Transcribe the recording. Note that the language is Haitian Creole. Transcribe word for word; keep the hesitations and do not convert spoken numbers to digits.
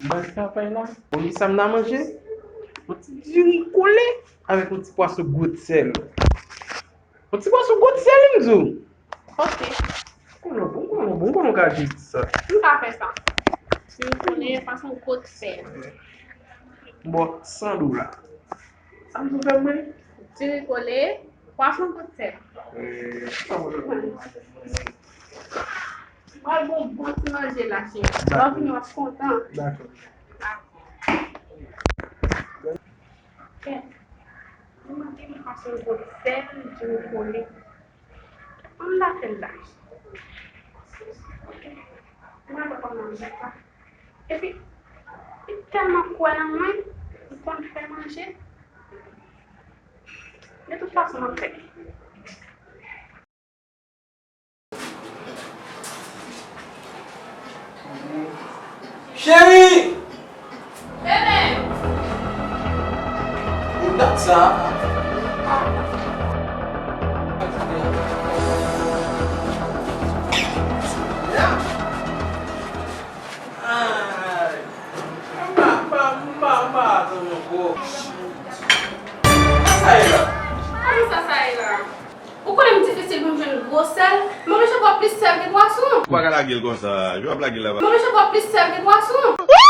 M pral travay la. Ou di sa m nan manje? Yon ti diri kole avèk yon ti pwason gwo sèl. Yon ti pwason gwo sèl, m di w. Ok. Konnen w bon, konnen w bon, konnen w ka di sa. M ka fè sa. Diri kole, pwason gwo sèl. M ba w san dola. Sa m di w fè mwen? Diri kole, pwason gwo sèl. Eh, sa mwen fè mwen. Mwen bon bon ti manje la, cheri. Lè w vini, w ap kontan. Dakò. Kèt. Li mande m pase yon gwo sèl, diri kole. Ann la fè l la. Mwen pa konn manje sa. Epi, li tèlman kwè nan mwen, li konn fè manje. De tout fason, m ap fè. Cheri! Bebe! Ou dat sa? Ay! Mwen pa, mwen pa, mwen pa, mwen pa atann ankò. Sa sa ye la? Kòman sa sa ye la? Ou konnen m difisil pou m jwenn gwo sèl, m oblije pran plis sèl ke pwason. Ou pa ka lage l konsa, jan w ap lage l la pa. M oblije pran plis sèl ke pwason.